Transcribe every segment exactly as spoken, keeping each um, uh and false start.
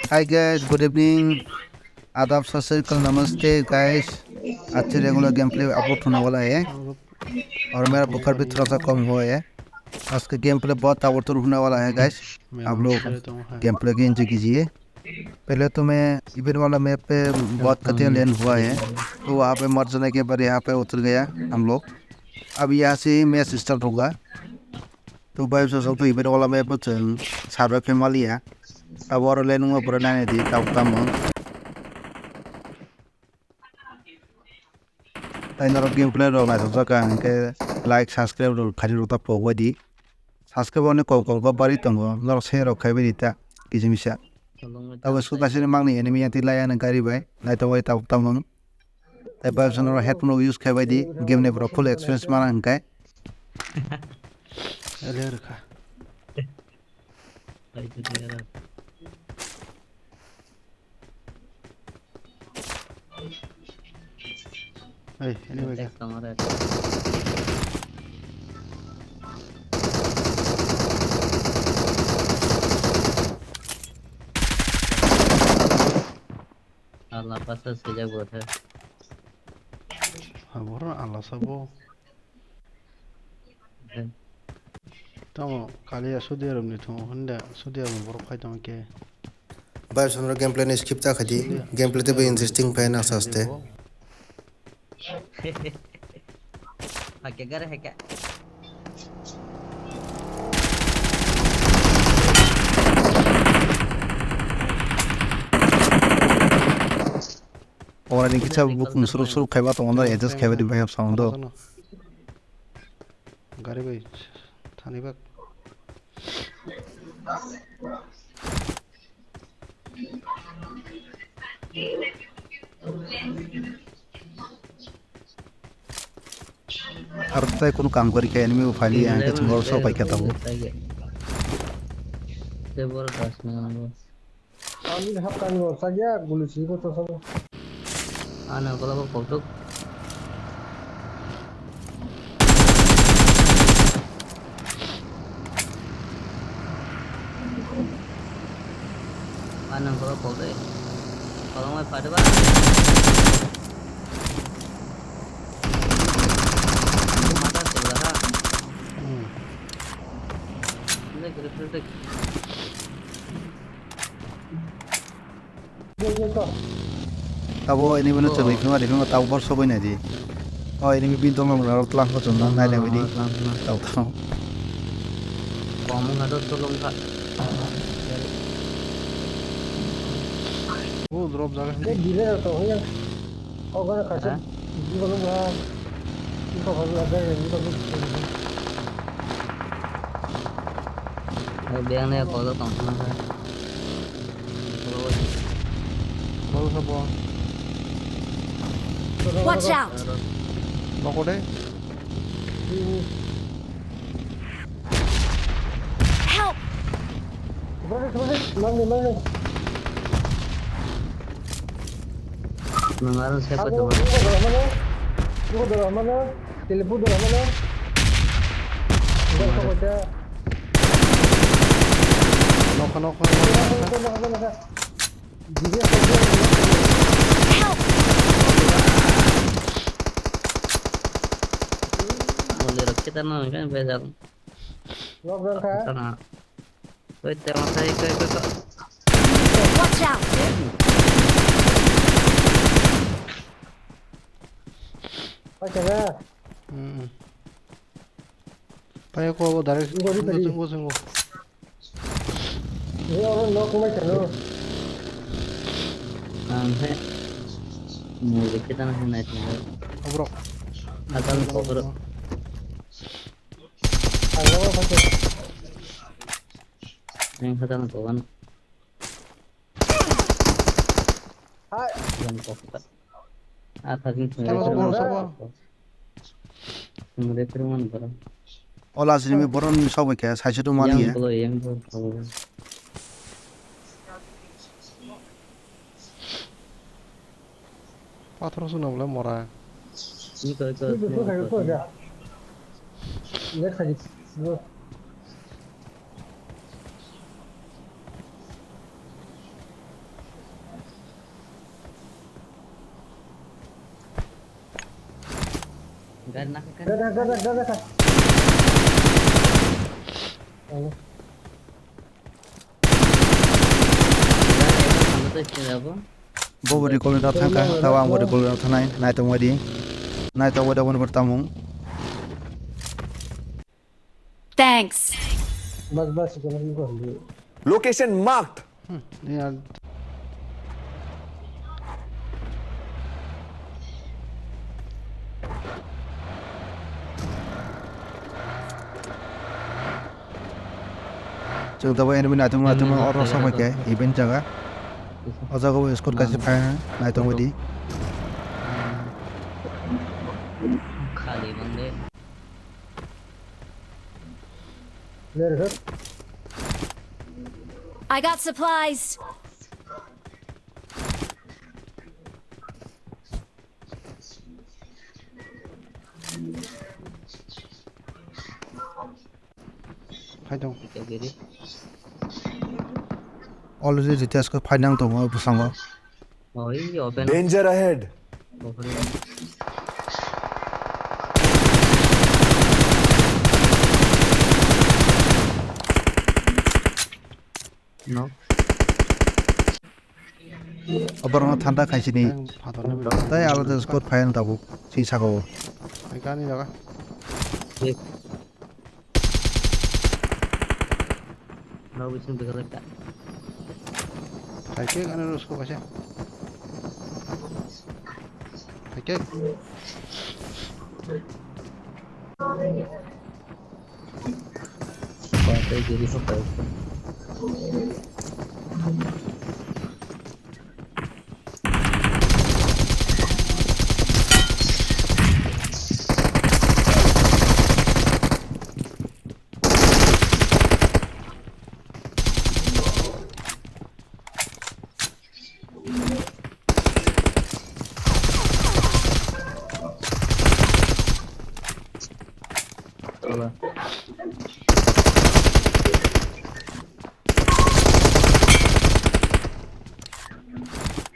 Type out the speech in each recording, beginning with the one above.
Hi guys, good evening. आदाब, सत श्री अकाल, नमस्ते guys। आज से regular gameplay upload होने वाला है और मेरा बुखार भी थोड़ा सा कम हुआ है। आज का gameplay बहुत ताबड़तोड़ होने वाला है guys। आप लोग gameplay को enjoy कीजिए। पहले तो मैं event वाला map पे बहुत कठिन land हुआ है, तो वहाँ पे मर जाने के बाद यहाँ पे उतर गया हम लोग। अब यहाँ से ही match start होगा। To bai bwsa sok to event wala map bo chwng survive khe maliya. Abo oro le nungma pura naina di tabuk tamo. Tai norok gameplay rok naithok jak ang khe like subscribe rok khani rok ta pok bai di. Subscribe oni kok kok ba bari tongo norok share rok khai bai di ta kisa misa. Tabuk school kaisa ni mangni enemy yang ti laya nang gari bai naithok bai tabuk tamo. Tai bai bwsa norok headphone rok use khai bai di game ni borok full experience mana hwnkhe. Ele rwkha. Hey, anyway. Allah pasal sejak buat. Aboro Allah sabo. Tamo kaliya Saudi Arab ni thung hwnda Saudi Arab ni borok phai tong khe. Bai sonro gameplay ni skip ta khadi. Gameplay te bai interesting phai na saste. Hake gare hake. Ora ni kisa bukung suruk suruk khaiba tongo no adjust khaiba di bai sound do. Gari bai thani bak. Ar tai kunu kam kori khe enemy bo phali ang khe thwngwi sok pai khe tongo. Ani hap kani bo sagya gulu si ko to sabo. Ano kolo ko koktuk. Anang kolo kol deh. Kalau mau pada bang. Mata sebelah ha. Hmm. Ini gede gede. Tabo ini mana cerita itu ada itu tabo bor sobai nadi. Oh ini bin tong nang nang telang ko chum nang nai nang ini. Tabo tabo. Kamu ngadot tolong kak. Oh drop jaga. Ke dire to hoya. Oh gana kacha. Ini kalau nggak. Ini kalau nggak ada ini kalau. Biang ni kalau tong sana. Watch out! Nokode? Help! Nang aro siapa coba? Telepon dulu mana? Nokha, nokha, nokha. Boleh rakit tanah kan bejal. Sana. Wait, jangan saya ikut, ikut, ikut. Watch out! Pakai dah. Hmm. Pakai kau dari. Tunggu, tunggu, tunggu, tunggu. Ini orang nak kau macam mana? Ang he. Music kita nak naik nih. Bro. Asal kau bro. Ang kata ng kawan. Hai. Yang kau kata. Ah, tadi saya. Sabo, sabo, sabo. Yang dia terima nih, bro. Ola sini mi boron ni sobo khe, sai se tu mani ya. Yang bro, yang bro. Pathor swnam le mora. Iko, iko, iko, iko, iko. Left side. Bro. Gada, gada, gada, gada. Bo bo recall rok thangkha, tabo ang bo recall rok thangnai, naitongmani. Naitongmani abo ni tamung. Thanks. Bas, bas, ito na yung kuwan. Location marked. Hmm, yan. Chwng tabuk enemy naitong naitong oro sok bai khe event jaga. O jaga o escort kaisa phai naitong bai di. Khali bang de. I got supplies. Phaidong. Already retest khe phainang tongo bwskango. Danger ahead. No. Oborno thanda khaisini. Tei alada squad phaiyang tabuk si sakao. Ai kani jaga. Yes. Rau bising bega bega. Hai ke kana rusko kaisa. Hai ke.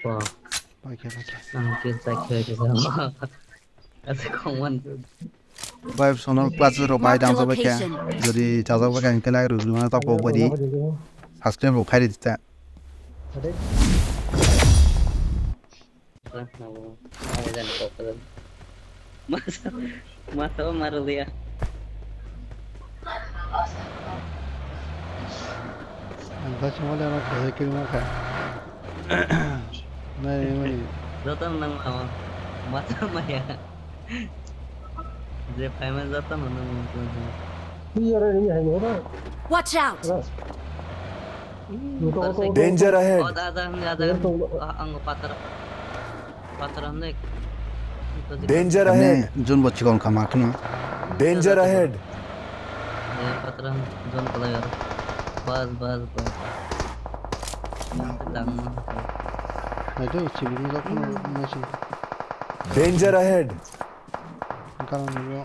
Wah. Paikha, paikha. Ang kill chakhe kisa. Asa kongman. Bai sonor class rok bai dang jabai khe. Jodi chajak bai khe ang kelai ruk ruk tak bo bodi. Subscribe rok khai rita. Masa masa marliya. Ang ta chuma le ano khosai kiri ma kha. Nai mani. Joto nang ma mata maya. Je payment joto nang nang. Ni yara ni hai no. Watch out. Danger ahead. Oh, da da da da. Ang patar. Patron dek. Danger ahead. Jun bo chikon kama kheno. Danger ahead. Patron jun kala yar. Bas bas bas. Tang ma. Hai to chibini jok no machine. Danger ahead. Karon yo.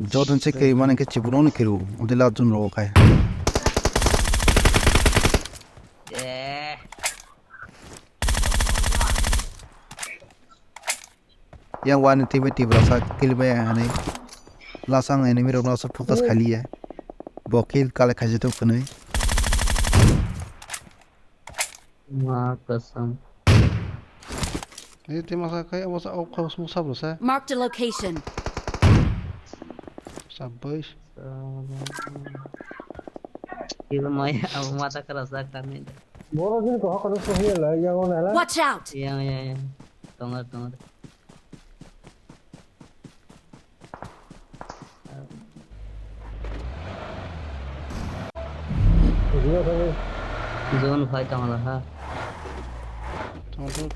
Jordan se ke mane ke chiburo ni kiru. Udila jun ro kai. Eh. Yang wani twi bai twi brasa kill bai ya hanai. Last ang enemy rok last focus khali ya. Bo kill kale khaji tok khnai. Ma kasam. Ini tim asa kai abo sa ok khaus musab lo sa. Marked a location. Sabais. Kill maya abo mata kara sa kami. Boro din ko hakano so hiya la ya ona la. Watch out! Yang yang yang. Tongar tongar. Zone fight tong la ha. Tong tong.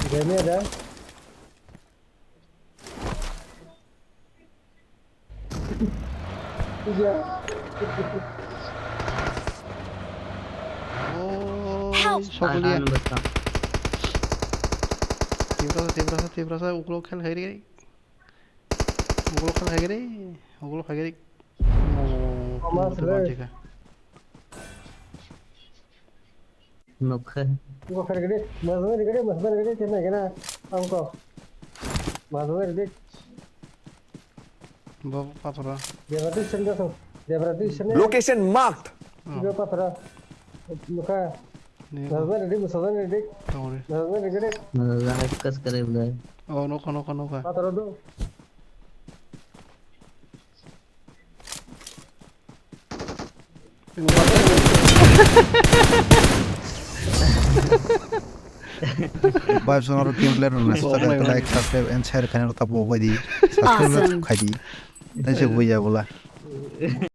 Grenade. Help! Sokliya. Tiprasa, tiprasa, tiprasa, uklok khel khairi. Uklok khel khairi. Uklok khairi. Oh, Mas, uklok le. Nokha. Uklok khairi, mas, mas, mas, mas, mas, mas, mas, Angko. Mazo ready. Bo pathora. Debra tu senda so. Debra tu senda. Location marked. Oh. Ibe pathora. Muka. Ni. Mazo ready, musa ready. Tongori. Mazo ready. Mazo kas kare bla. Oh, nokha, nokha, nokha. Pathora do. Bai, sono aro team player rok naisajak, like, subscribe and share khaina rok ta bo bai di. Subscribe rok khai di. Tei se buya bula.